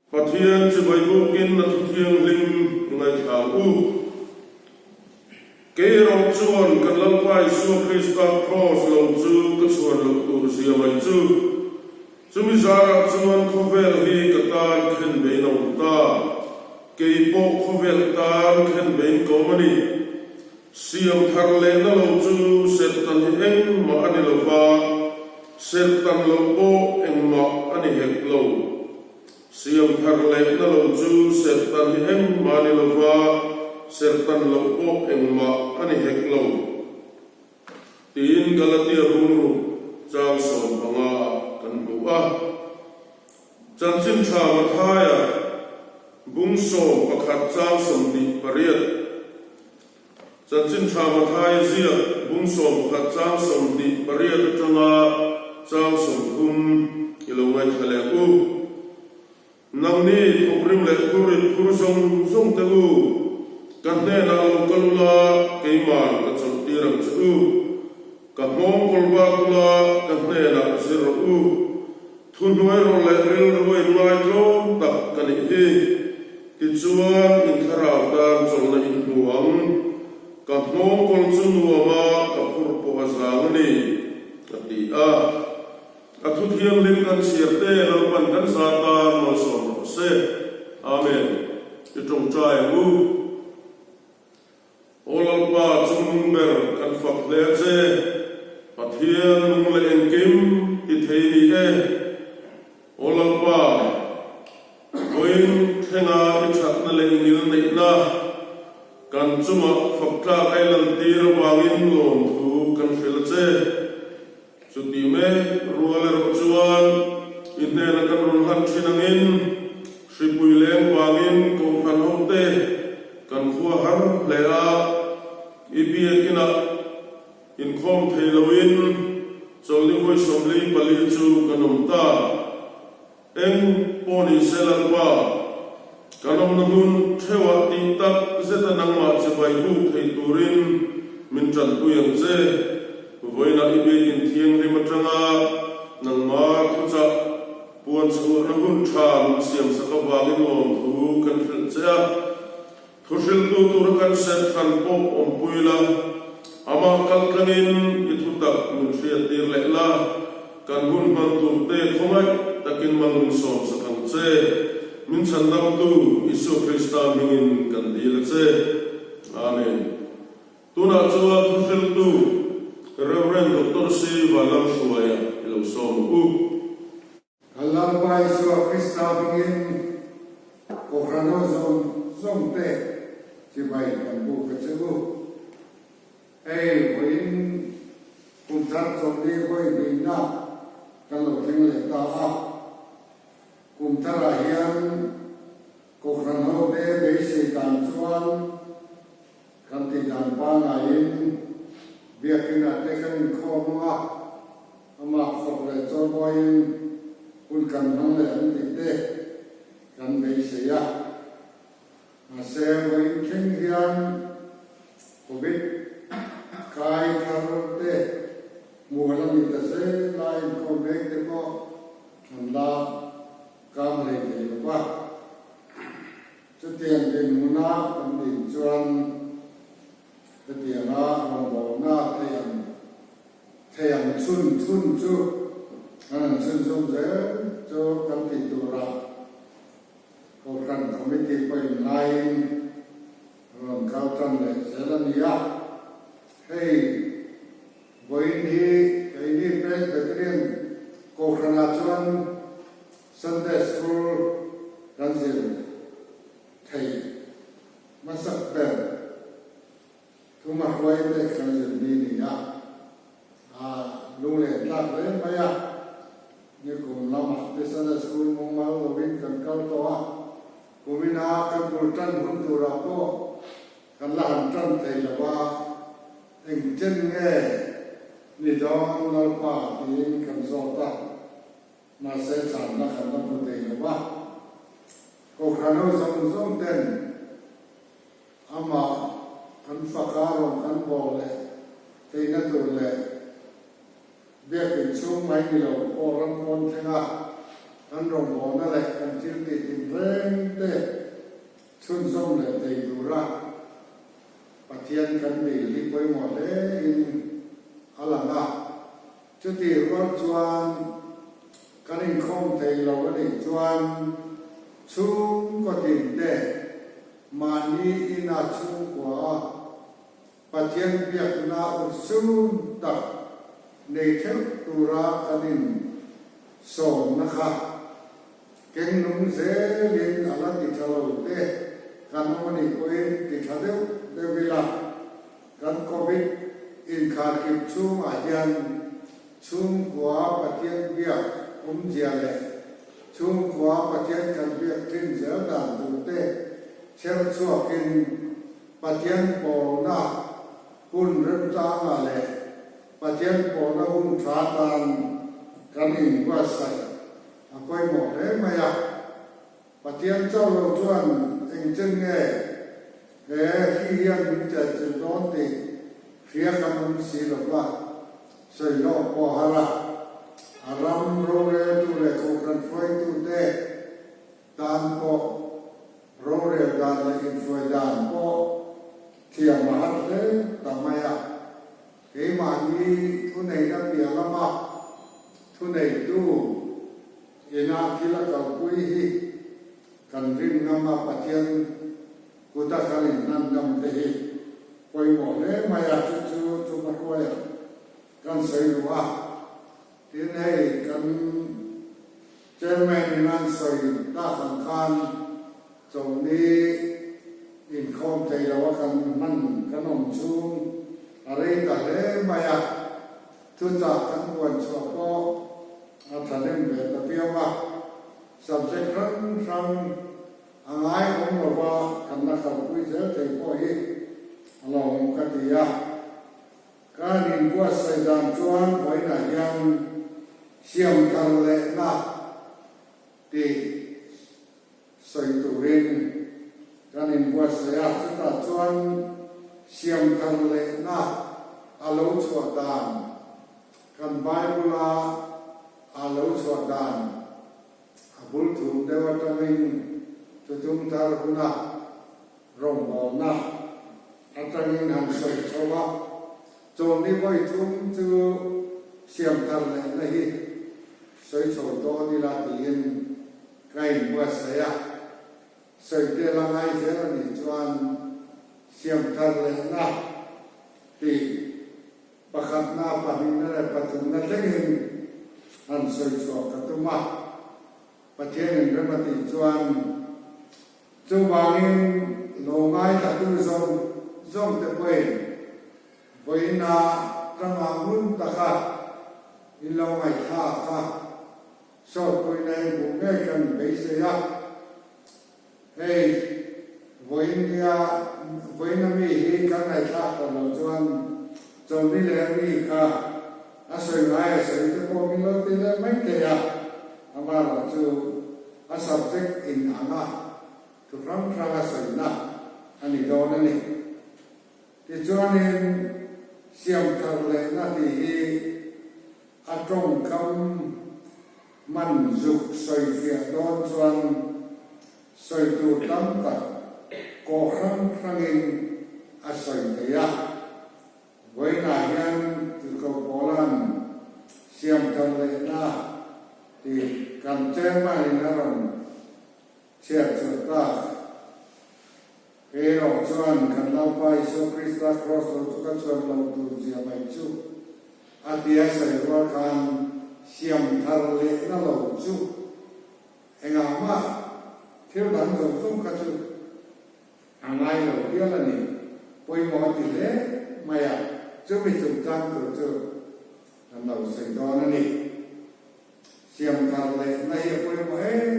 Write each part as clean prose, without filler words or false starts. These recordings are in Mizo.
Pathian chibai bukin a thu thianghlim i ngaithla ang u. Kei erawh chuan kan Lalpa Isua Krista Kraws lo chu ka chhuan loh tur zia mai chu. Chumi zarah chuan khawvel hi ka tan khen bein a awm ta. Kei pawh khawvel tan khen bein ka awm a ni. Siam thar lehna lo chu serhtan hi engmah a ni lo va, serhtan loh pawh engmah a ni hek lo. Siam thar lehna lo chu serhtan hi engmah a ni lo va, serhtan loh pawh engmah a ni hek lo. Tiin Galatia bungruk chang 15 ah kan hmu a. Chanchin tha Mathaia bung 11 chang 28. Chanchin tha Mathaia ziak bung 11 chang 28 atanga chang 30 i lo ngaithla leh ang u. Nangni thawkrim leh phurrit phur zawng zawng te u, ka hnenah lo kal ula keiman ka chawlhtir ang che u. Ka nghawng kawl bak ula ka hnenah zir rawh u. Thuhnuai rawh leh rilru a inngai tlawm tak ka nih hi. Tichuan in thlarau tan chawlhna in hmu ang. Ka nghawng kawl chu nuam a, ka phur pawh a zang a ni, a ti a. A thu thianghlim kan chhiar te Lalpan kan za tan malsawm rawh se. Amen. I tawngtai ang u. Aw Lalpa chungnung ber kan fak hle a che, Pathian nung leh engkim ti thei ni e. Aw Lalpa, vawiin thlenga i thatna leh i ngil neihna kan chungah fak tlak a i lantir avangin lawmthu kan hrilh a che. Chuti mek rual erawh chuan i hnena kan rawn hlan thin angin hripui leng vangin kohhran hote kan khua har hle a, i biakinah inkhawm thei loin chawlhni vawi 44 chu kan awm ta. Eng pawh ni se Lalpa, kan awmna hmun theuhah tih tak zeta nangmah chibai buk thei turin min tanpui ang che. Vawiinah i biakin thianghlim atanga nangmah thuchah puan chhuahna hun tha min siamsak avangin lawmthu kan hrilh che a. Thu hrilhtu tura kan serh hran pawh awmpui la, amah kal tlangin i thutak min hriattir leh la, kan hun hman turte khawngaih takin mal min sawmsak ang che. Min chhandamtu Isua Krista hmingin kan dil a che. Amen. Tunah chuan thu hrilhtu Rev. Doctor C. Vanlalhruaia i lo sawm ang u. Kan Lalpa Isua Krista hmingin Kohhran-ho zawng zawng te chibai kan buk a che u. Hei vawiin kum thar chawlhni vawi hnihna kan lo thleng leh ta a. Kum tharah hian Kohhran-ho te beisei dan chuan kan tih dan pangaiin Biakinah te kan inkhawm ang a. Amah fak leh chawimawiin hun kan hmang leh ang tih te kan beisei a. Mahse, vawiin thleng hian Covid kai thar te hmuh a la ni ta zel a, inkhawm mek te pawh an la kam hlei thei lo va. Chutiang dinhmuna kan din chuan hetianga rawngbawlna thei ang Thei ang chhun chhun chu an han chhun zawm zel chu kan tih turah Kohhran Committee pawhin laiin rawn kal tan leh zel a ni a. Hei vawiin hi keini Presbyterian Kohhranah chuan Sunday School kan zir thei hmasak ber. Thuma hruaite kan zir ni ni a, a lunglen tlak hle mai a. Nikum lamah te Sunday School mumal lovin kan kal tawh a, kumina kan bul tan hun turah pawh kan la han tan thei lo a, engchen nge ni dawn Lalpa tiin kan zawt a, mahse chhanna kan la hmu thei lo va. Kohhran ho zawng zawng ten Amah kan faka rawn kan bawl leh theihna tur leh biakin chhung mai ni lo pawh ram pawn thlenga kan rawngbawlna leh kan thil tih tinreng. reng te chhunzawm leh thei tura Pathian kan dil hi pawimawh hle in a lang a. Chutih rual chuan kan inkhawm thei lo a nih chuan chhungkaw tin te mahni ina chhungkua a Pathian biakna urhsun tak nei theuh tura kan in sawmna kha keng nung zelin a la ti tha lo te kan awm a nih pawhin ti tha deuh deuh ila kan Covid inkharkip chhungah hian chhungkua Pathian biak awmzia leh chhungkua Pathian kan biak thin zel dan tur te chher chhuakin Pathian pawlna hun remchangah leh Pathian pawlna hun tha tan kan inbuatsaih a pawimawh hle mai a. Pathian chauh lo chuan engchen nge he hri hian min chelchilh dawn tih hria kan awm si lo va, sawi lawk pawh a har a. A ram roreltu leh kohhran hruaitute tan pawh Rorel dan leh inhruai dan pawh thiam a har hle ta mai a, keimahni thuneihna piah lama thuneitu ina thil a kalpui hi kan rin ngam a, Pathian kuta kan inhlan ngam te hi pawimawh hle mai a, chu chu chumahruaia kan sawi duh a. Tin hei kan Chairman in an sawi tak ang khan chawlhni inkhawm thei lo a kan hman kan awm chhung a rei ta hle mai a, thuchah kan buan chhuah pawh a thahnem ve ta viau a, subject hrang hrang a ngaihawm lova kan la kalpui zel thei pawh hi a lawmawm ka ti a. Kan inbuatsaih dan chuan vawiinah hian siam thar lehna tih sawi turin kan inbuatsaih a, chutah chuan siam thar lehna a lo chhuah dan, kan Bible-a a lo chhuah dan a bul thum deuh atangin thuthum thar huna Rawngbawlna atangin han sawi chho a, chawlhni vawi thum chu siam thar lehna hi sawi chho dawn ila tiin ka inbuatsaih a, sawi tel a ngai zel a nih chuan siam thar lehna tih pakhatna, pahnihna leh pathumna thlengin han sawi chhuah ka tum a, Pathianin rem a tih chuan Chuvangin lo ngaithlatu zawng zawngte pawhin vawiina tanga ngun taka in lo ngaihthlak a, sawtpuina in hmuh ngei kan beisei a. Hei vawinia vawiina mi hi kan ngaihthlak ta lo chuan chawlhni leh a mi kha a sawi ngai a sawi te pawh min lo ti leh mai thei a, amaherawhchu A subject in ang a, thu hrang hrang a sawina a ni dawn a ni. Tichuanin siam thar lehna tih hi a tawngkam hman zuk sawi fiah dawn chuan sawi tur tam tak kawh hrang hrangin a sawi thei a. Vawiinah hian Tirhkoh Paula'n siam thar lehna tih kan chairman-in a rawn chhiar chhuah tak. Kei erawh chuan kan Lalpa Isua Krista Kraws lo chu ka chhuan lo tur zia mai chu a ti a sawi rual khan siam thar lehna lo chu engah mah thil dang zawng zawng kha chu A ngai lo hial a ni. Pawimawh a ti hle mai a, chumi chungchang tur chu kan lo sawi dawn a ni. Siam thar lehna hi a pawimawh em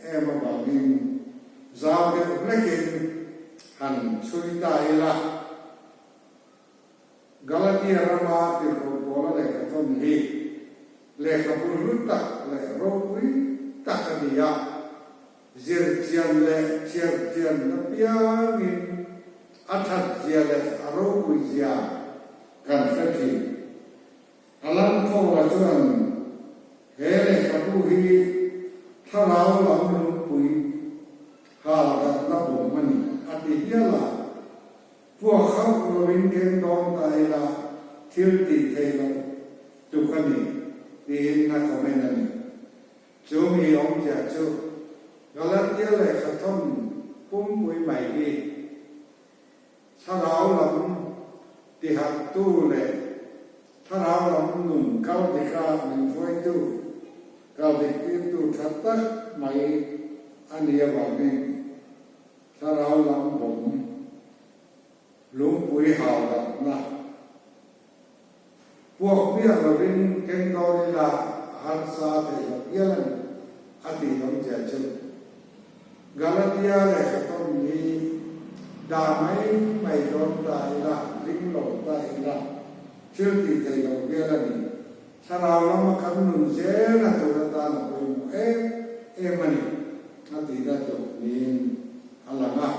em avangin zau deuh hlekin han chhui ta ila. Galatia rama tirhkoh Paula lehkhathawn hi lehkhabu hlu tak leh ropui tak a ni a. Zirchian leh chhiarchian apiangin a thatzia leh a ropuizia kan hre thin. A lamkhawnga chuan he lehkhabu hi thlarau lam lungpui. ti hial a, puak hauh loin keng dawn ta ila thil tih theih loh tuk a ni tiin a comment a ni. Chu mi awmzia chu Galatia lehkha thawn pumpui mai hi Thlarau lam tihattu leh thlarau lam nun kal dika min hruaitu, kal dik tirtu tha tak mai a nih avangin thlarau lam bawm lungpui hau datna puak miah lovin keng dawn ila a harsa thei lo hial a ni, a tih awmzia chu. Galatia lehkha tawn hi dah mai mai dawn ta ila, ring lo ta ila, thil tih theih loh hial a ni. Thlarau lama kan nun zel a tur atan a pawimawh em em a ni, a tihna chu niin a lang a.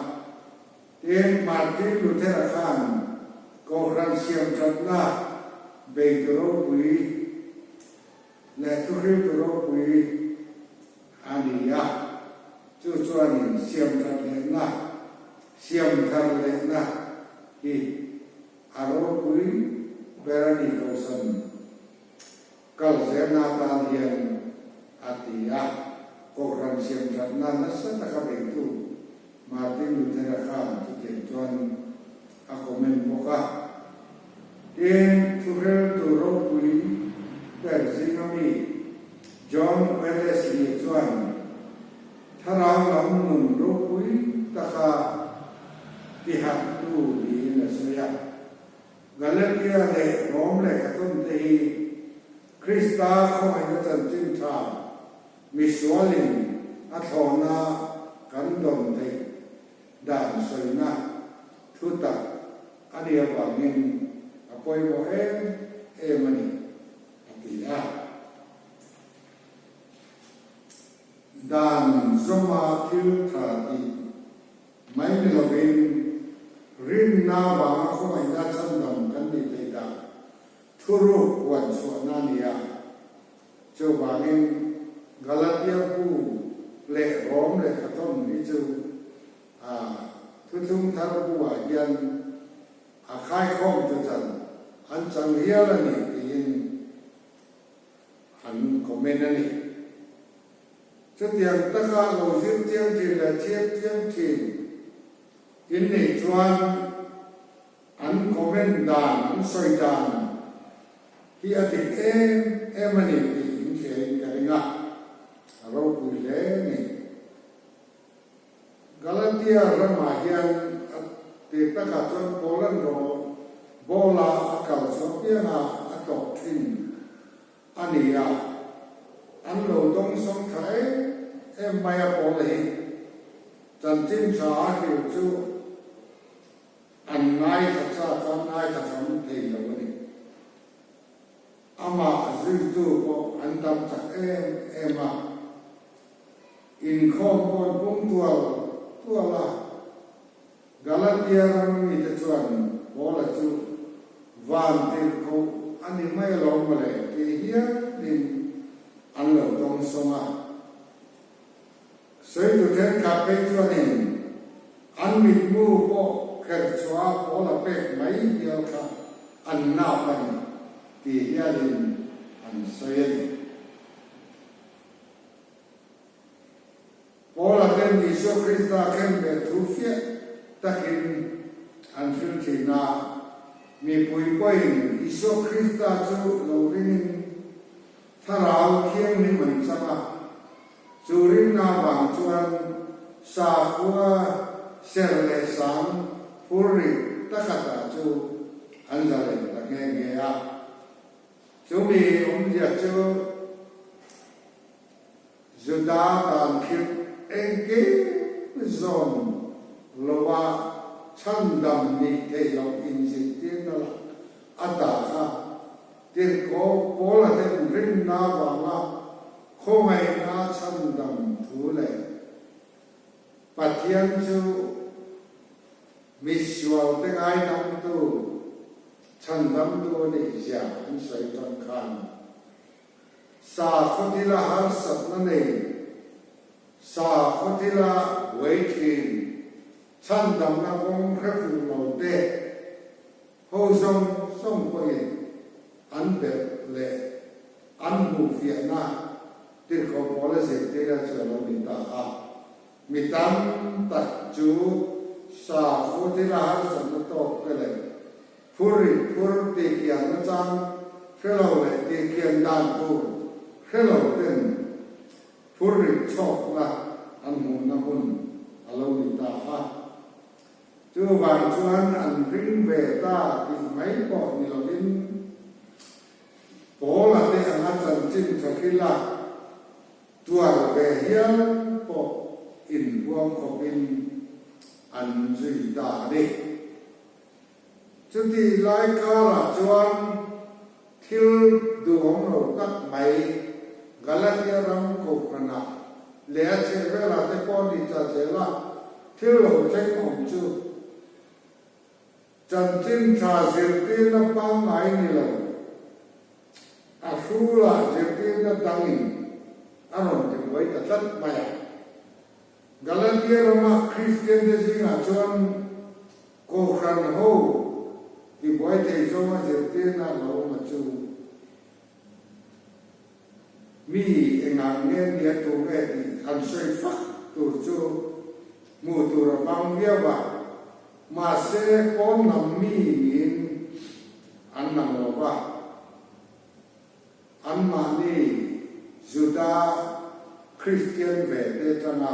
Tin, Martin Luther-a khan Kohhran siamthatna beitu ropui leh thuhriltu ropui a ni a, chu chuanin siamthat lehna, siamthar lehna hi a ropui ber a ni Kohhran kal zelna atan hian a ti a, Kohhran siamthatna nasa taka beitu Martin Luther-a khan chutiang chuan a comment bawk a. Tin, thuhreltu ropui ber zinga mi John Wellesley chuan thlarau lam nun ropui taka tihattu niin a sawi a. Galatia leh Rom lehkhathawnte hi Krista khawngaihna chanchin tha Misualin a thlawhna kan dawn theih dan sawina thu tak a nih avangin a pawimawh em em a ni, a ti a. Dan zawma thil tha tih mai ni lovin rinna vanga khawngaihna chhandam kan nih theih dan thuruk huan chhuahna a ni a. Chuvangin Galatia bu leh Rom lehkhathawn hi chu a Thuthlung Thar bu-ah hian a khaikhawm chu chan an chang hial a ni tiin an comment a ni. Chutiang taka lo zir chiang thin leh chhiat chiang thin in nih chuan An comment dan, an sawi dan hi a dik em em a ni tih in hria in ka ring a, a ropui hle a ni. Galatia ramah hian a tir takah chuan Poland rawh ball-a a kal chu apianga a tlawh thin a ni a, an lo dawngsawng tha em em mai a Paul hi. Chanchin tha a hril chu An ngaithla chak a, ngaithla kham thei lo a ni. Amah zuitu pawh an tam chak em em a, inkhawm pawh an pung tual tual a. Galatia ram mite chuan Paula chu van tirhkoh a ni mai alawm mawle tih hialin an lo dawngsawng a. Sawitu thenkhat phei chuanin an mitmu pawh kher chhuah a pawl a pek mai hial kha an nap a ni ti hialin an sawi a ni. Paula ten Isua Krista khenbeh thu fiah takin an hrilh thin a, mipui pawhin Isua Krista chu lo ringin Thlarau Thianghlim an chang a, chu rinna vang chuan sakhua ser leh sang phur ri takata chu an zalen ta nghe nghe a. Chumi awmzia chu Juda dan khirh engkim zawm loa chhandam nih theih loh inzirtirna lah a dah kha Tirhkoh Paula ten rinna vanga khawngaihna chhandam thu leh Pathian chu misualte ngaidamtu, chhandamtu a nih zia an sawi tan khan sakhaw thila harsatna nei, sakhaw thila buai thin. Chhandamna kawng hre fuh lo te ho zawng zawng pawhin an belh leh an hmuh fiahna tirhkoh Paula zirtirna chu a lo ni ta a. Mi tam tak chu sakhaw thila harsatna tawk te leh phurrit phur tihkianna chang hre lo leh tihkian dan tur hre lo ten phurrit chhawkna an hmuhna hmun a lo ni ta a. Chuvang chuan an ring ve ta tih mai pawh ni lovin Paula te anga chanchin tha hrila Tuar ve hial pawh inhuam khawpin an zui ta a ni. Chutih lai karah chuan thil duhawm lo tak mai Galatia ram kohhranah leh a chhehvelah te pawh ni ta zela thil lo thleng awm chu chanchin tha zirtirna pangngai ni lo. A hrulah zirtirna dangin a rawn ti buai ta tlat mai a. Galatia rama Kristiante zingah chuan Kohhran ho ti buai thei zawnga zirtirna a lo awm a chu. Mi engah nge nia tu nge tih han sawi fak tur chu hmuh tur a vang viau a. Mahse pawn lam mi niin an lang lo va, anmahni Juda Kristian ve te atanga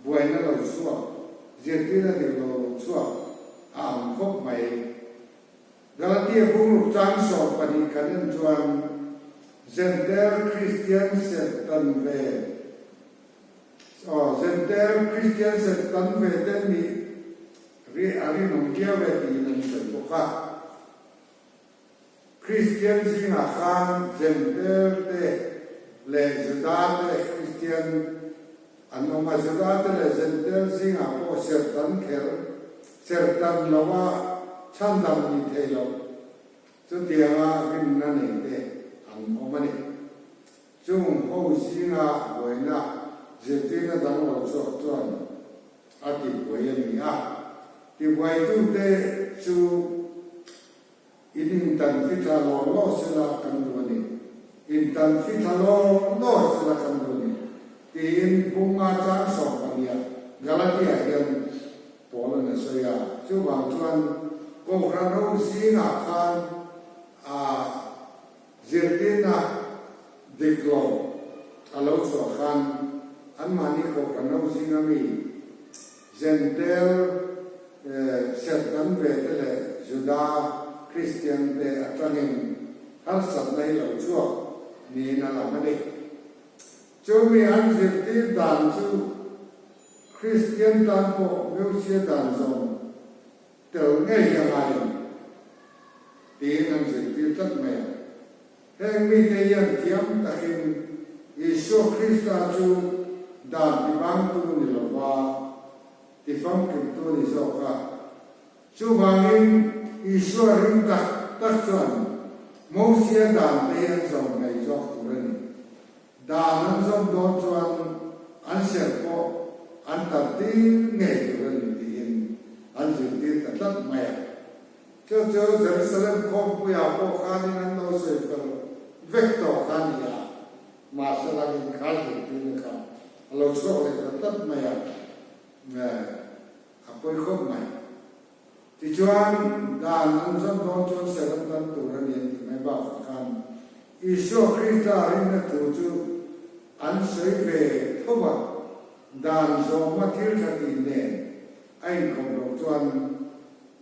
buaina lo chhuak, zirtirna dik lo lo chhuak a ang khawp mai. Galatia bungruk chang 12 kan en chuan Zenter Kristian serhtan ve Aw, Zenter Kristian serhtan ve te nih ri a rinawm viau e tiin an sawi bawk a. Kristian zingah khan Zenter te leh Juda te Kristian an awm a, Juda te leh Zenter zingah pawh serhtan kher, serhtan loa chhandam ni thei loh chutianga rinna nei te an awm a ni. Chung ho zinga buaina zirtirna dang lo chhuak chuan a tibuai a ni a, tibuaitute chu in intan fithla law law sela kan duh a ni, intan fithla law law sela kan duh a ni, tiin Bunga chang 12 Galatia hian Paul-a'n a sawi a. Chuvang chuan Kohhran ho zingah khan a. Zirtirna dik lo a lo chhuah khan anmahni kohhran ho zinga mi Jentail serhtan ve te leh Juda Kristian te atangin harsatna hi lo chhuak niin a lang a ni. Chumi an zirtir dan chu Kristian tan pawh Meusia dan zawm Tel ngei hi a ngai ang tiin an zirtir tlat mai a. Heng mite hian thiam takin Isua Krista chu dan tibangtu ni lova tifamkimtu ni zawk a. Chuvangin Isua ring tak tak chuan Mosia dan te hi an zawm ngei zawk tur a ni. Dan an zawm dawn chuan an serh pawh an tartir ngei tur a ni tiin an zirtir ta tlat mai a. Chu chu Jerusalem khawmpuiah pawh khanin an lo sawi fel vek tawh kha a ni a, mahse langin kha zirtirna kha a lo chhuak leh ta tlat mai a, a pawi khawp mai. Tichuan, dan an zawm dawn chuan serh an tan tur a ni an tih mai bakah khan Isua Krista rinna thu chu an sawi ve tho a, dan zawma thil tha tih nen a inkhawm loh chuan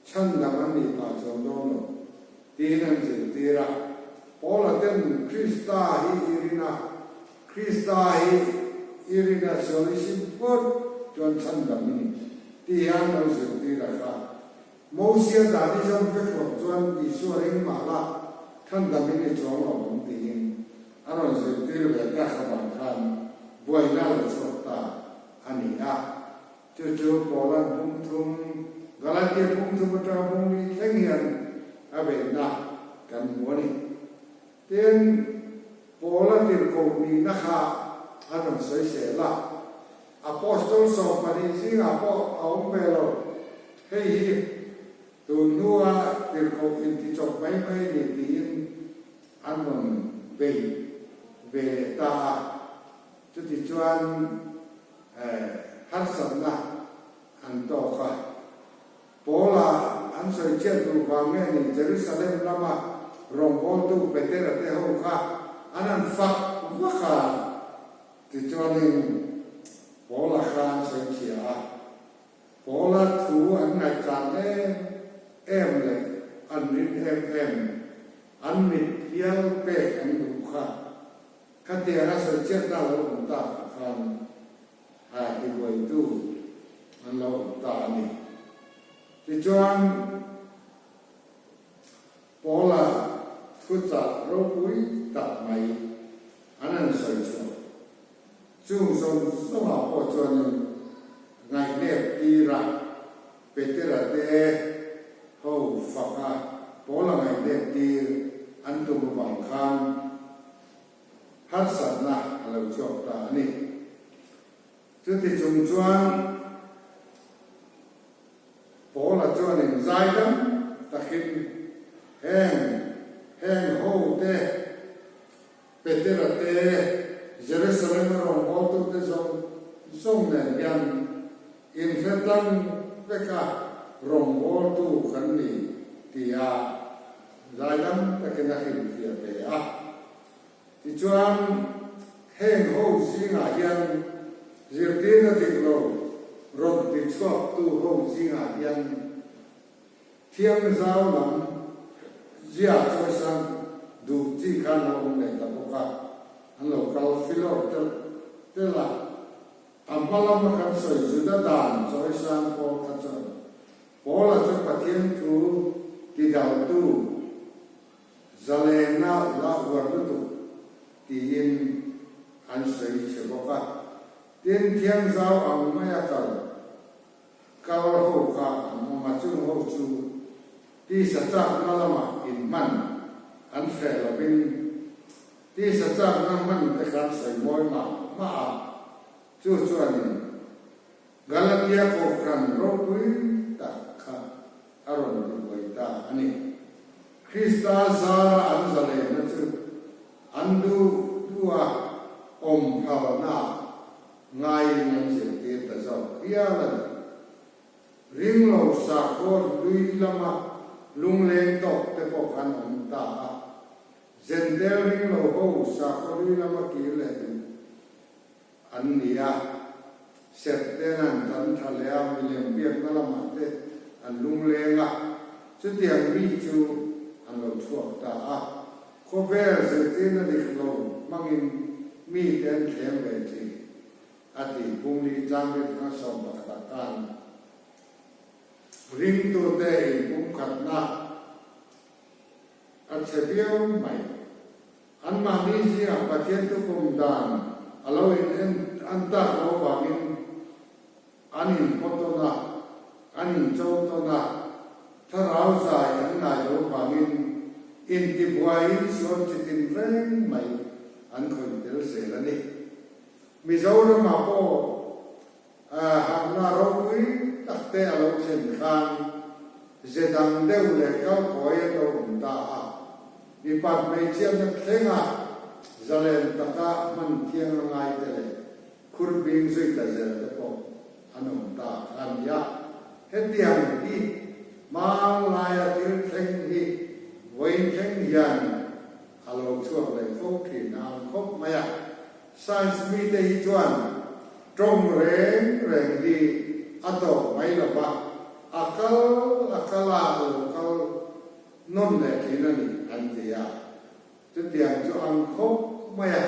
chhandam an nih phah chuang dawn lo tiin an zirtir a. Paula ten Krista hi i rin a, Krista hi i rin a sual i sim phawt chuan chhandam i ni tih hian lo zirtir a kha. Mosia dan i zawm vek loh chuan Isua ring mah la chhandam i ni chuang lo ang tiin a rawn zirtir ve ta kha vang khan buaina a lo chhuak ta a ni a. Chu chu Paula'n bung thum, Galatia bung thum atanga bung li thleng hian a beihna kan hmu a ni. Tin, Paula tirhkoh nihna kha a rawn sawi sel a. Apostol 12 zingah pawh a awm ve lo. Hei hi tun hnua tirhkoh intichawp mai mai a ni tiin an rawn bei ve leh ta a. Chutichuan harsatna an tawk a. Paula an sawi chiat duh vang nge ni Jerusalem lama rawngbawltu Petera te ho kha an han fak vak a, tichuanin Paula kha an sawi chhia a. Paula thu an ngaihchang em em leh an rin em em, an mit hial pek an duh kha khatiang a sawi chiatna lo awm tak ah khan a tibuaitu an lo awm ta a ni. Tichuan, Paula thuchah ropui tak mai an han sawi chhuah. Chung zawng zawngah pawh chuanin ngaihnep tira Petera te ho faka Paula ngaihnep tir an tum avang khan harsatna a lo chhuak ta a ni. Chuti chung chuan Paula chuanin zaidam takin heng heng ho te, Petera te, Jerusalem-a rawngbawltute zawng zawng nen hian inhretlang veka rawngbawltu kan ni tia zaidam takin a hrilhfiah ve a. Tichuan, heng ho zingah hian zirtirna dik lo rawn ti chhuaktu ho zingah hian thiangzau lam zia chawisan duh chi kha an lo awm leh ta bawk a, an lo kal filawr telh telh a. A hma lama kan sawi Juda dan chawisan pawl kha chuan Paula chu Pathian thu tidaltu, Zalena la uar lutuk tiin an sawi che bawk a. Tin, thiangzau ang maia kal kal ho kha an awm a, chung ho chu tisa chakna lamah inhman an hreh lovin tisa chakna hman te khan sawi mawi mah mah a, chu chuanin Galatia Kohhran ropui tak kha a rawn ti buai ta a ni. Krista zara an zalehna chu an duh duha awm phalnaah ngaiin an zirtir ta zawk hial a ni. Ringlo sakhaw hlui lama lungleng tawk te pawh khan awm ta a. Zentel ringlo ho sakhaw hlui lama kir leh duh An ni a, serh ten an tan tha leh a, milem biakna lamah te an lungleng a, chutiang mi chu an lo chhuak ta a. Khawvel zirtirna dik lo hmangin mite an thlem ve thin, a ti. Pumli Changri thanga 11 ah khan ringtute inpumkhatna a chhe viau mai. Anmahni zingah Pathian thukum dan a lo in en an tak lo vangin an in phaw tawn a, an in cho tawn a, thlarau zai an ngai lo vangin intibuaiin sual chitin reng mai an khawih tel zel a ni. Mizoramah pawh harhna ropui tak te a lo thlen khan ze dang deuh leh kalkawi an lo awm ta a. Mipat hmeichhiatna thlenga zalen taka hman thiang a ngai te leh khur bing zui ta zel te pawh an awm ta a ni a. Hetiang hi hmanlaia thil thleng hi vawiin thleng hian a lo chhuak leh fo thin a ang khawp mai a. Science mite hi chuan tawng reng reng hi a tawp mai lo va, a kal a kal a, a lo kal nawn leh thin a ni an ti a. Chutiang chu ang khawp mai a,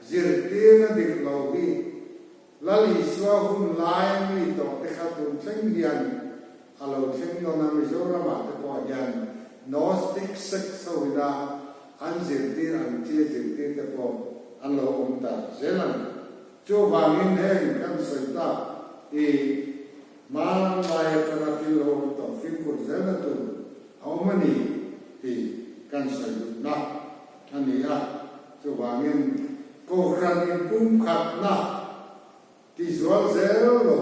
zirtirna dik lo hi Lal Isua hun laia mi tawh te kha tun thleng hian a lo thleng nawn a, Mizoramah te pawh hian Gnostic sects ho ina an zirtir ang chi a zirtir te pawh an lo awm ta zel a ni. Chuvangin heng kan sawi tak hi hmanlai atanga thil lo awm tawh fimkhur zelna tur a awm a ni tih kan sawi duhna a ni a. Chuvangin Kohhran inpumkhatna. Tizual zel lo,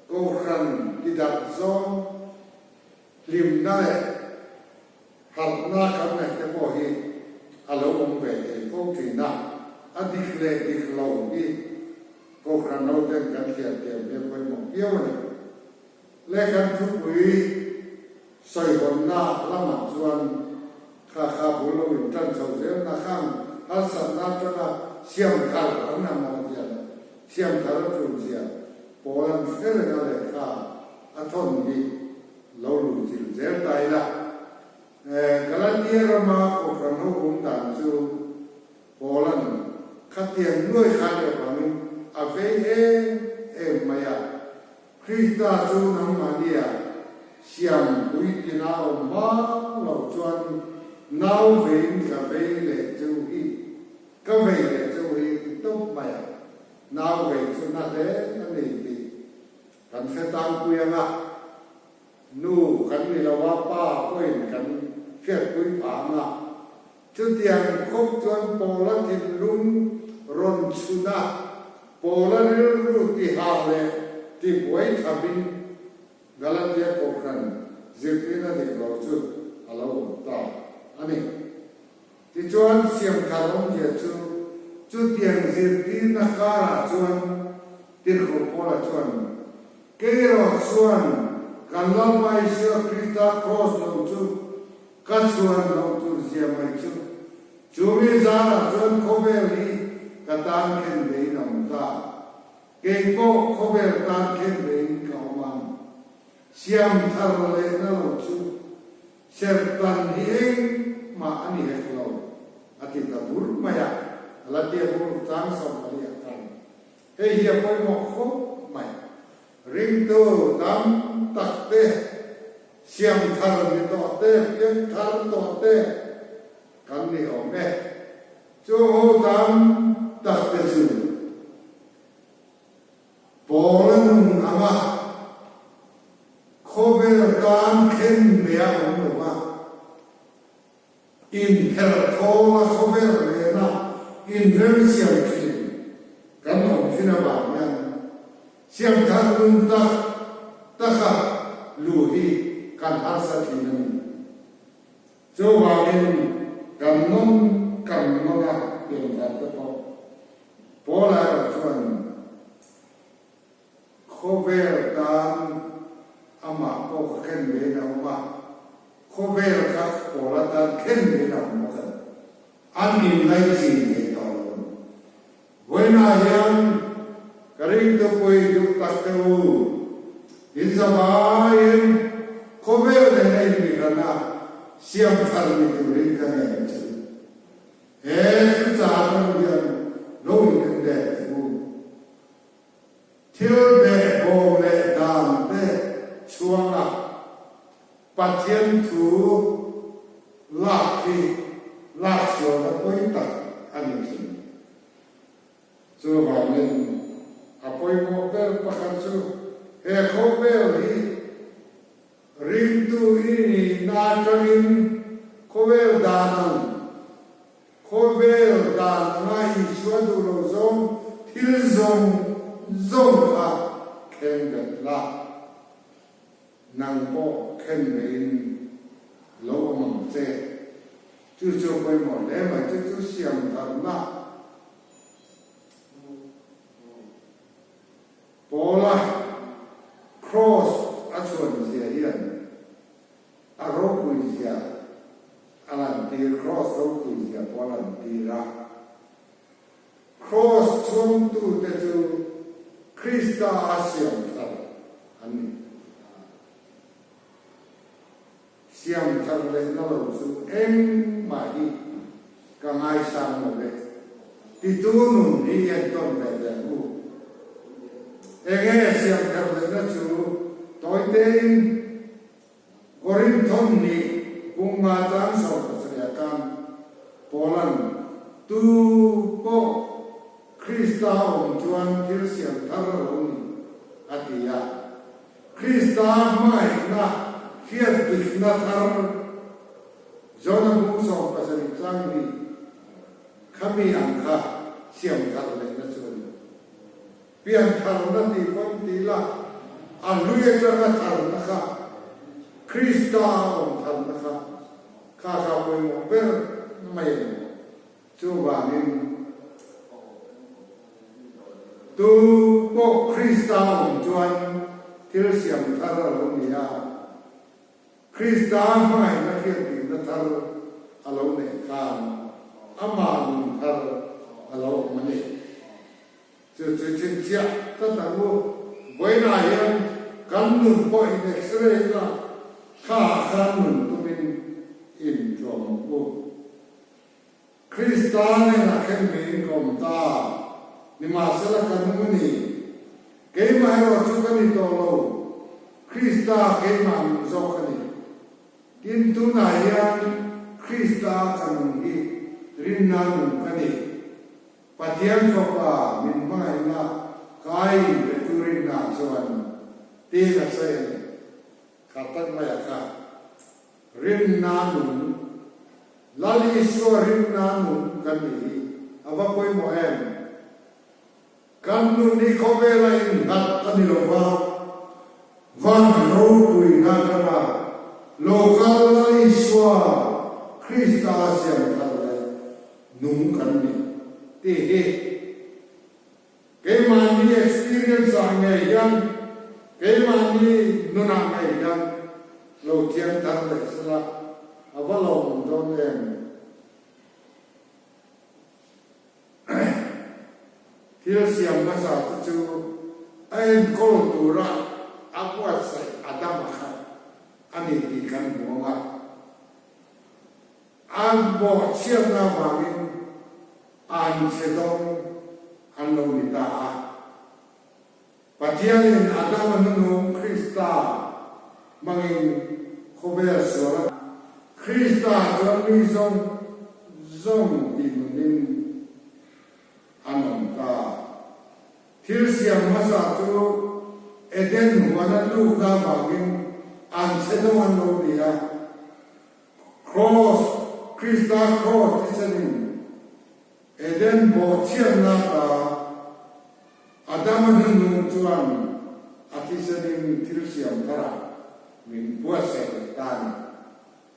Kohhran tidarh zawng hlimna leh harhna kan neih te pawh hi a lo awm ve thei fo thin a, a dik leh dik lo hi Kohhran ho ten kan hriat thiam hi a pawimawh viau a ni. Le kan thupui sawihawnna lamah chuan kha kha bul lo in tan chho zel na khang harsatna atanga siam thar an ang awm zia leh siam thar a tul zia pawl an hre reng a lehkha a thawn hi lo luh chilh zel ta ila. Galatia rama Kohhran ho awm dan chu Paula'n khatiang nuai kha leh avangin a vei em em mai a, Krista chu nangmahnia siam puitlina awm hma loh chuan nau veiin ka vei leh cheu hi, ka vei leh cheu hi ti tawp mai a, nau vei chu na hle a ni tih kan hre tlangpui ang a, nu kan ni lo a, pa pawhin kan hriatpui phah ang a. Chutiang khawp chuan Paula thinlung rawn chhun a, Paula rilru tihah leh tibuai thamin Galatia Kohhran zirtirna dik lo chu a lo awm ta a ni. Tichuan, siamthar awmzia chu chutiang zirtirna karah chuan Tirhkoh Paula chuan, Kei erawh chuan kan Lalpa Isua Krista kraws lo chu Ka chhuan loh tur zia mai chu. Chu mi zarah chuan khawvel hi ka tan khen vein a awm ta. Kei pawh khawvel tan khen vein ka awm ang. Siam thar lehna lo chu serhtan hi engmah a ni hek lo, a ti ta bur mai a, a la tia bur chang 14 ah khan. Hei hi a pawimawh khawp mai. Ringtu tam tak te, siam thar ni tawh te, piang thar tawh te kan ni awm e. Chu ho tam tak te chu Paula nun anga khawvel tan khen ve a awm lo va, inphelh thawl a khawvel nena inremsiam thin kan awm thin avang hian siamthar nun tak taka luh hi kan harsa thin a ni. Chuvangin kan nawn kan nawn a pianthar te pawh Paula erawh chuan Khawvel tan amah pawh ka khen vein a awm a, khawvel kha pawl atan khen vein a awm bawk a ni. An inlaichin thei tawh lo a ni. Vawiinah hian ka ringtupui duh tak te u, in zavaiin khawvel nena inbihrana siam thar ni turin ka ngen che u. He thuchah atang hian lo in en leh teh u. Thil behbawm leh dan te chhuanga Pathian thu lak hi lak sualna pawi tak a ni thin. Chuvangin a pawimawh ber pakhat chu he khawvel hi ringtu i nihna atangin khawvel dan ang Khawvel dan anga Isua duh lo zawng thil zawng zawng kha khen bet la, nang pawh khen vein lo awm ang che. Chu chu pawimawh hle mai, chu chu siam tharna Paula Kraws a chhuan zia hian A ropui zia a lantir, Kraws ropui zia pawh a lantir a. Kraws chhuangtute chu Krista a siam thar an ni. Siam thar lehna lo chu engmah hi ka ngaisang lo e, titu nun hi entawn ve teh ang u. Enge siam thar lehna chu tawitein Korinthon nih bunga chang 17 ah khan Paula'n, Tu pawh Krista awm chuan thil siam thar a lo ni, a ti a. Krista hmangaihna hriat dikna thar Jona bung 17 chang nih khami ang kha siam thar lehna chu a ni. Piantharna tih pawn ti ila, a hlui atanga tharna kha, Krista a awm tharna kha, kha kha pawimawh ber mai a ni. Chuvangin, tu pawh Krista a awm chuan thil siam thar a lo ni a. Krista hmangaihna hriattirna thar a lo neih khan amah nun thar a lo awm a ni. Chu chu chhinchhiah tlat ang u. Vawiinah hian kan nun pawh in x-ray ila thla ah khan nun tumin in tlawm ang u. Krista nen a khen miin ka awm ta. Nimahsela ka nung a ni. Keimah erawh chu ka ni tawh lo. Krista keimah nung zawk a ni. Tin, tunah hian Krista ka nung hi rinna nung ka ni. Pathian Fapa min hmangaihna kai pe tu rinna chuan tiin a sawi a ni. Kha tak maiah kha Rinna nung, Lal Isua rinna nung kan nih hi a va pawimawh em? Kan nun hi khawvela innghat a ni lo va, van ropuina atanga local Lal Isua Krista siam thar leh nung kan ni tih hi Keimahni experience ah ngei hian, keimahni nunah ngei hian lo thiam thar leh sela a va lawmawm dawn em? Thil siam hmasa te chu a enkawl tura a buatsaih a dam a khat a ni tih kan hmu ang a. An bawhchhiatna avangin an chhe dawng an lo ni ta a. Pathianin Adama hnunung Krista hmangin khawvel sual a. Krista chuan mi zawng zawng tih nunin an awm ta. Thil siam hmasa chu Eden huan a tlukna avangin an chhe dawng an lo ni a. Kraws, Krista kraws thisenin Eden bawhchhiatna ta Adama hnunhnung chuan a thisenin thil siam tharah min buatsaih leh ta a ni.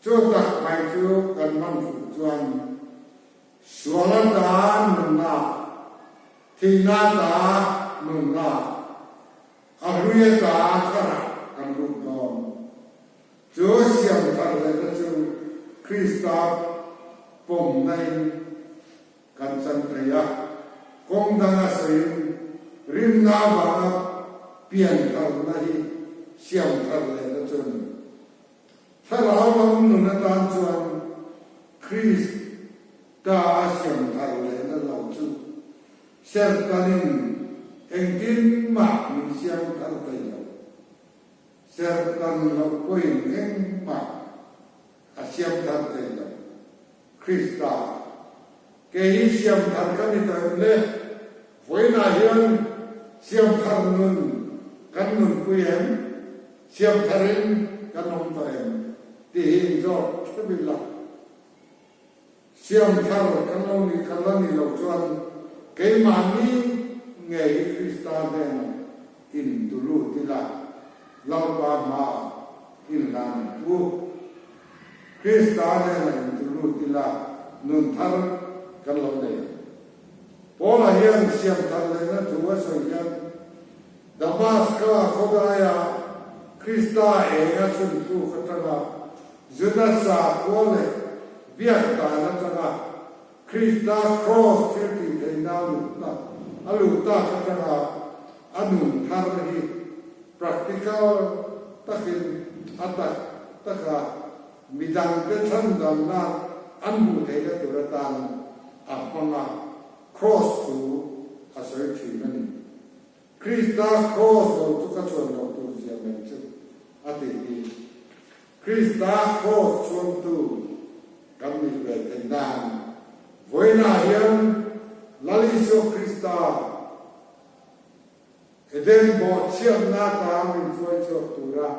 Chu tak mai chu kan man fuh chuan sual ata nunna, thihna ata nunna, A hlui ata tharah kan lut dawn. Chu siam thar lehna chu Krista pawmna in kan chan thei a. Kawng danga sawiin rinna avanga pian tharna hi siam thar lehna chu a ni. Thlarau lam nun atan chuan Krista a siam thar lehna lo chu Serhtanin engtin mah min siam thar thei lo. Serhtan loh pawhin engmah a siam thar thei lo. Krista, kei hi siam thar ka ni tawh em le? Vawiinah hian siam thar nun kan nunpui em? Siam tharin kan awm tawh em? Tih hi inzawt theuh ila. Siam thar kan lo nih kha la ni lo chuan keimahni ngei hi Krista hnenah in tu lut ila, Lalpa hmaah inhlan in pu. Krista hnenah in tu lut ila, nun thar kan lo nei ang. Paula hian siam thar lehna thu a sawi hian Damaska khawdaia Krista eng a chhuntluk atanga Juda sakhua leh biak dan atanga Krista kraws thil tih theihna a luhna a luh tak atanga a nun thar hi practical takin a tak taka midangte chhandamna an hmuh theihna tur atan a hmang a, kraws chu a sawi thin a ni. Krista kraws lo chu ka chuan loh tur zia mai chu a ti hi. Krista kraws chuangtu kan nih ve theih nan vawiinah hian Lal Isua Krista Eden bawhchhiatna atang min hruai chhuak tura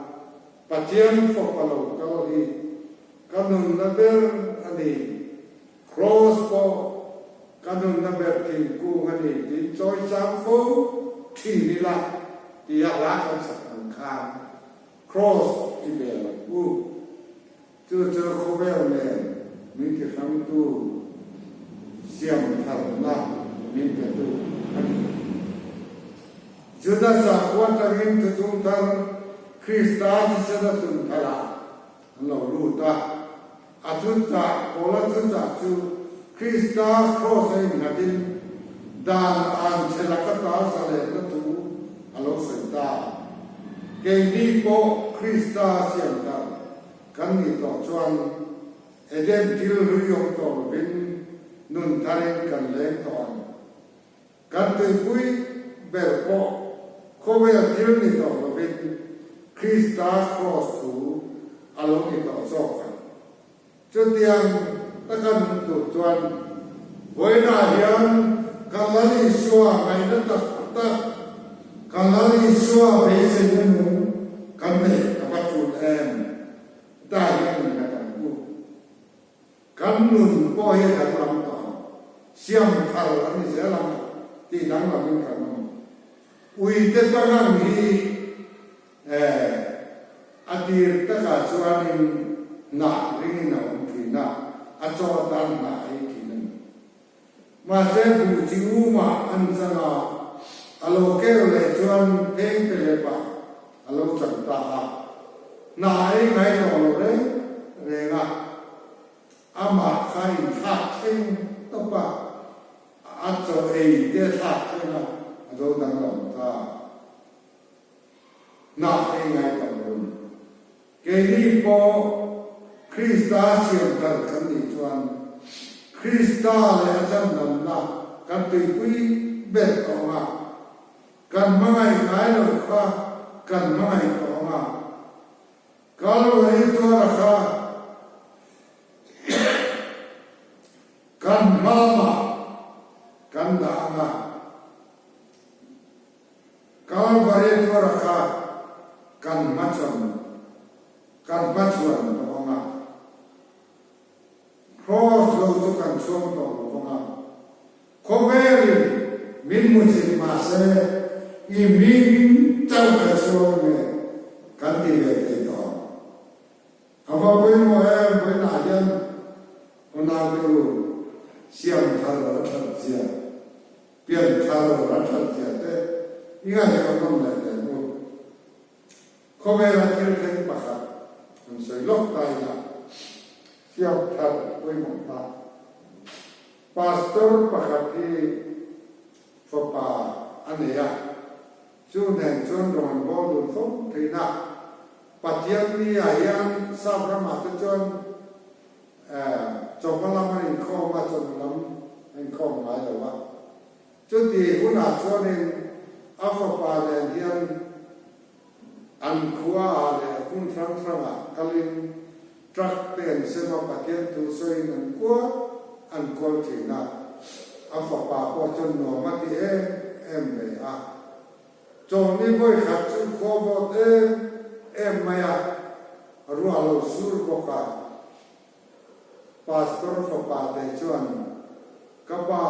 Pathian Fapa lo kal hi ka nunna ber a ni. Kraws pawh ka nunna ber thingkung a ni tiin chawi sang fo. Thin ila tia hla kan sak ang khan Kraws i bel ang u. Chu chu khawvel nen min ti hrangtu siam tharna min petu a ni. Juda sakhua atangin thuthung thar Krista thisena tun tharah an lo lut a. A thuchah, Paula thuchah chu Krista Kraws a innghatin dan an chhe laka ta zalenna thu a lo sawi ta. Keini pawh Krista siam thar kan nih tawh chuan Eden thil hlui awm tawh lovin nun tharin kan leng tawh ang. Kan tuipui ber pawh khawvel thil ni tawh lovin Krista Kraws thu a lo ni tawh zawk ang. Chutiang taka nung tur chuan vawiinah hian ka Lal Isua ngaihna tak tak, ka Lal Isua beiseina nung kan neih a va tul em? Hetah hian innghat ang u. Kan nun pawh hi a danglam tawh ang. Siam thar a ni zel ang tih danglamin kan awm. Uite pangang hi eh a tir takah chuanin hnah ringin a awm thin a, a chaw atan hnah a ei thin a ni. Mahse buh chi umah an chang a, a lo keu leh chuan pheng pe lepah a lo chang ta a. Hna ei ngai tawh lo reng reng a, amah kha inthlak thleng tawp a, a chaw ei te a thlak thleng a, a lo danglam ta. Hna ei ngai tawh lo. Keini pawh Krista siam thar kan nih chuan Krista leh a chandamna kan tuipui ber tawh ang a, kan hmangaih ngai loh kha kan hmangaih tawh ang a, Kalvari tuara kha kan hmamah kan dah ang a. Kalvari tuara kha kan hmachhawn kan hmachhuan tawh ang a, Kraws lo chu kan chhuang tawh lo vang a, khawvelin min hmu chhin mah se i hming chauh ka chhuang nge kan ti ve thei tawh ang. A va pawimawh em vawiinah hian unaute u siam thar a that zia. Pianthar a that zia te i ngaihtuah nawm leh teh ang u. Khawvela thil thleng pakhat an sawi lawk ta ila siamthar pawimawh ta. Pastor pakhat hi fapa a nei a, chu nen chuan rawn an bawl dun fo thin a. Pathian ni ah hian Sap ramah te chuan Chawhma lam an inkhawm a, chawhnu lam a inkhawm ngai lo a. Chuti hunah chuanin a fapa nen hian an khuaah leh hmun hrang hrangah kalin truck te an sem a, Pathian thu sawiin an kual an kual thin a. A fapa pawh chuan nuam a ti em em ve a. Chawlhni vawi khat chu khua vawt em em mai a, ruah lo sur bawk a. Pastor fapa te chuan, Ka pa,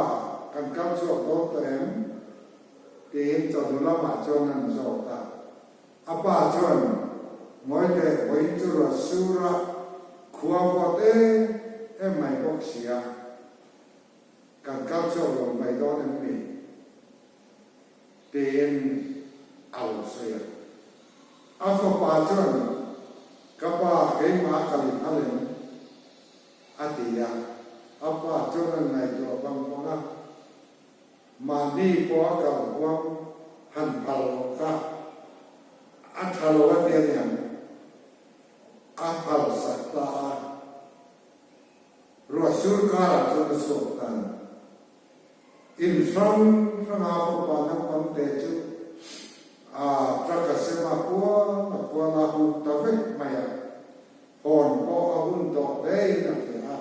kan kal chhuak dawn tawh em? tiin chawhnu lamah chuan an zawt a. A pa chuan, Ngawi teh, vawiin chu ruah sur a, khua vawt em em mai bawk si a, kan kal chhuak lo mai dawn em ni? Tiin a lo sawi a. A fapa chuan, Ka pa, keimah ka li phal em? a ti a. A pa chuan a ngaihtuah vang vang a, Mahni pawh a kal huam han phal loh kha a tha lo a ti a niang, a phal sak ta a. Ruah sur karah chuan a chhuak ta a ni. In hrang hranga fapa naupang te chu a truck a sem a, kual a kual a huk ta vek mai a, hawn pawh a hun tawh hlein a hria a.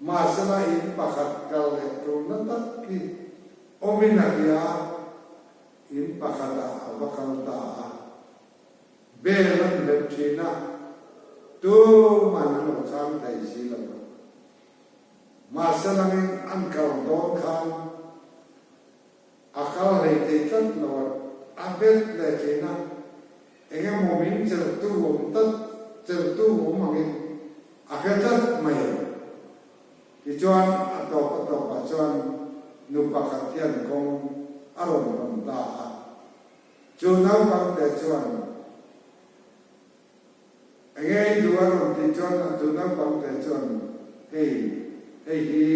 Mahsela in pakhat kal leh tulna tak hi awmin a hria a, in pakhatah a va kal ta a. Bel an hmet thin a, tuman an lo chhang thei si lo va. Mahse langin an kal dawn khan a kal hlei thei tlat. tlat lo a, a bet leh thin a, eng emaw min chelhtu awm tlat, chelhtu awm angin a hre tlat mai a. Tichuan a tawp a tawpah chuan nu pakhat hian kawng a rawn hawn ta a, chu naupangte chuan, Enge i duh a rawn tih chuan a chu naupangte chuan, Hei, hei hi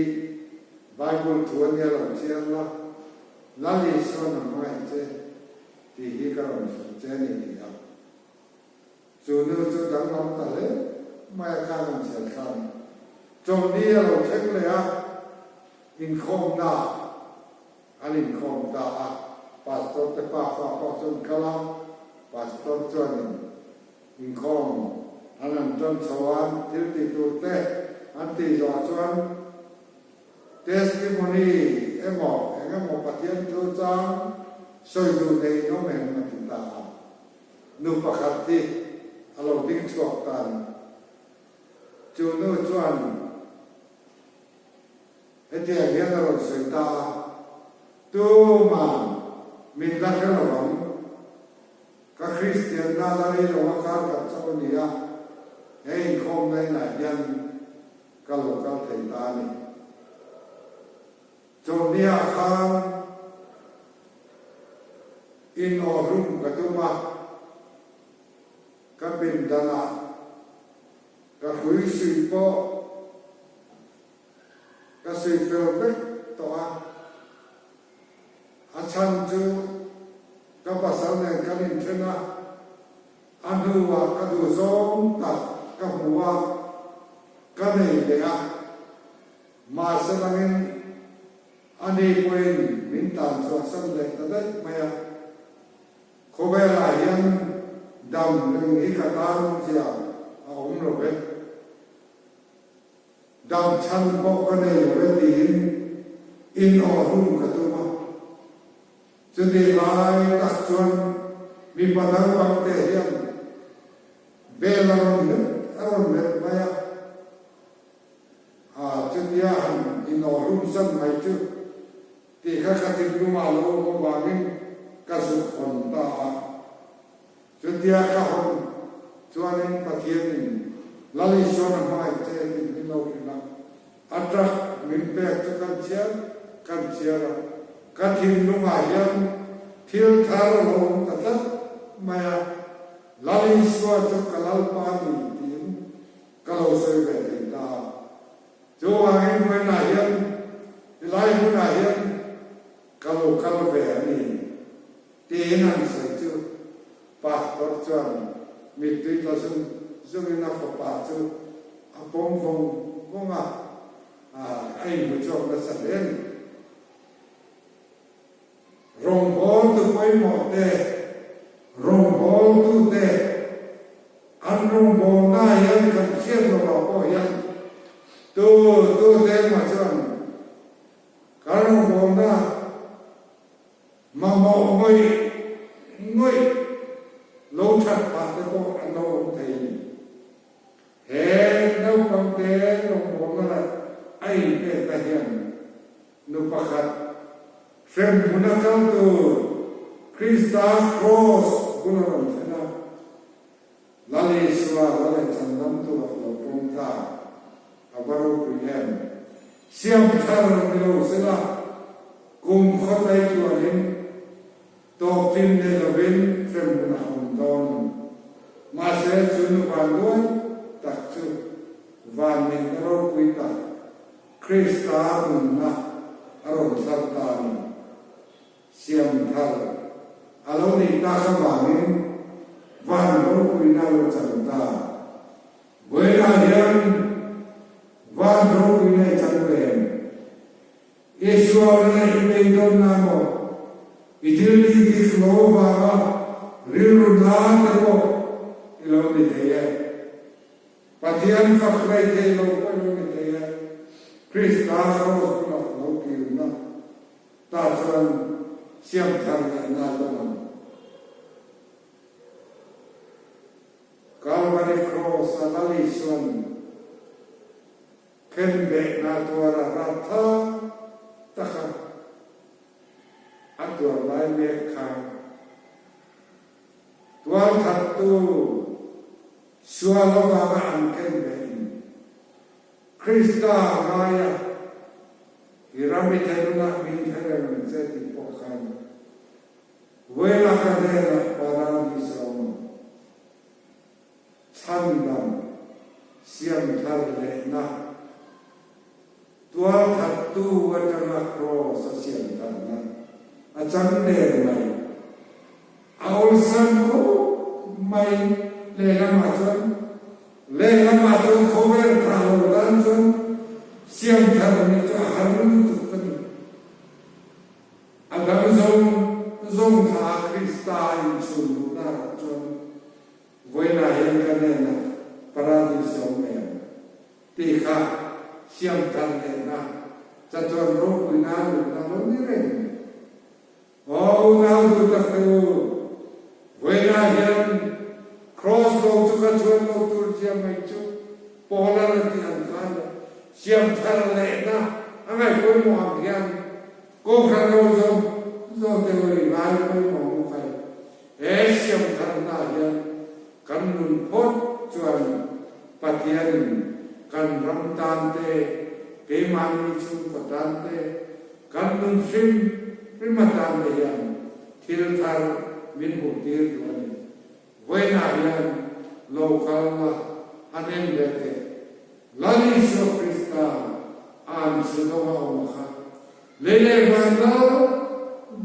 Bible thu a nia lo chiang la, Lal Isuan a hmangaih che tih hi ka rawn hrilh che a ni ti a. Chu nu chu danglam ta hle mai a khan an chhiar khan chawlhni a lo thleng leh a, inkhawmna an inkhawm ta a, Pastor te pa fa pawh chu an kal a, Pastor chuanin inkhawm an han tan chho a, thil tih tur te an tih zawh chuan testimony emaw eng emaw Pathian thu chang sawi duh nei in awm em a ti ta a. Nu pakhat hi a lo ding chhuak ta a ni. Chu nu chuan hetiang hian a rawn sawi ta a, Tuman min la hre lo ang. Ka Kristian na la rei lo a kar khat chauh a ni a, he inkhawmna inah hian ka lo kal thei ta a ni. Chawlhniah khan inawhlum ka tum a, ka pindanah ka hrui suih pawh ka suih fel vek tawh a. A chhan chu ka pasal nen kan inthen a, a hnuah ka duhzawng tak ka hmu a, ka nei leh a. Mahse dangin a ni pawhin min tan chhuahsan leh ta daih mai a. Khawvelah hian dam reng hi ka tan awmzia a awm lo ve. Dam chhan pawh ka nei lo ve tiin in awhlum ka tum a. Chutih lai tak chuan mipa naupangte hian bel a rawn met a rawn met mai a. A, chutia han inawhlum san mai chu tih kha ka thinlungah lo awm avangin ka zuk hawn ta a. Chutia ka hawn chuanin Pathianin Lal Isuan a hmangaih che tih min lo hrilh a, a truck min pek chu kan chhiar kan chhiar a, ka thinlungah hian thil thar a lo awm ta tlat mai a, Lal Isua chu ka Lalpa a ni tiin Ka lo sawi ve thei ta. Chuvangin vawiinah hian tilai hunah hian ka lo kal ve a ni tiin an sawi chu Pastor chuan mittui tla zung zungin a fapa chu a pawm vawng vawng a, a inhmu chhuak nasa hle a ni. Rawngbawltu pawimawh te, rawngbawltute an rawngbawlna hian kan hriat loh ah pawh hian tu tu te emaw chuan kan rawngbawlna mamawh ngawih ngawih lo that phah te pawh an lo awm thei a ni. He naupangte rawngbawlna leh a inpekna hian Nu pakhat, hremhmun a kal tur Krista Kraws bul a rawn thlen a, Lal Isua la leh chandam turah lo pawm ta, a va ropui em! Siam thar ni lo sela, kum khawtlai tuanin tawk chin nei lovin hremhmun a awm dawn. Mahse, chu nu vanduai tak chu vanneihna ropui tak Krista nunna a rawn thar ta a ni. Siam thar a lo nih tak avangin van ropuina a lo chan ta. Vawiinah hian van ropuina i chan ve em? Isua rinna i beidawnna emaw, i thil tih dik lo avanga rilru na te pawh i lo ni thei e. Pathian fak rei thei lo pawh lo ni thei e, Krista Kraws bulah lo kirna ta chuan siam thar lehna a dawng ang. Kalvari Kraws a Lal Isuan khenbehna tuara raptha taka a tuar lai mek kha. Tualthattu sual avanga an ken behin Krista ngaia i ram i thenunah min hre reng ang che tih pawh khan Vawila ka hnenah Paradis a awm ang. Chhandam siam thar lehna tualthattu atanga Kraws a siam tharna a chang der mai. A awlsam khawp mai lehlamah chuan lehlamah chuan khawvel thah lo tan chuan siam thar nih chu a har lutuk a ni. A dang zawng zawng thla Krista inchhun luhna ah chuan Vawiinah hian ka hnenah Paradis a awm em? tih kha siam thar lehna chatuan ropuina luhna lo ni reng mai. Aw unau duh tak te u, vawiinah hian Kraws lo chu ka chhuan lo tur zia mai chu Paula a tih ang khan siam thar lehna a ngaihpawimawh ang hian Kohhran ho zawng zawng te u i ngai pawimawh ang u khai. He siam tharna hian kan nun phawt chuan Pathianin kan ram tan te, keimahni chhungkaw tan te, kan nun hrim hrim atan te hian thil thar min hmuhtir duh a ni. Vawiinah hian lo kalna han en ve teh. Lal Isua Krista an chhudawng a awm a kha lei leh van lal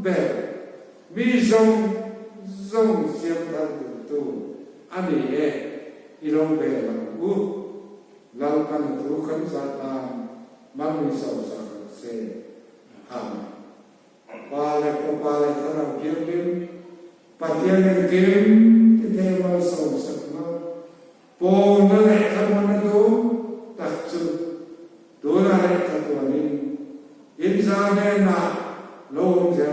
ber mi zawng zawng siam thar duhtu a ni e, i lo bel ang u. Lalpan a thu kan zah tan mal min sawmsak rawh se. Amen. Pa leh Fapa leh Thlarau Thianghlim Pathian engkim ti thei malsawmsakna Pawlna leh thlamuanna dum tak chu tunah leh thlatuanin inzah hnenah lo awm zel.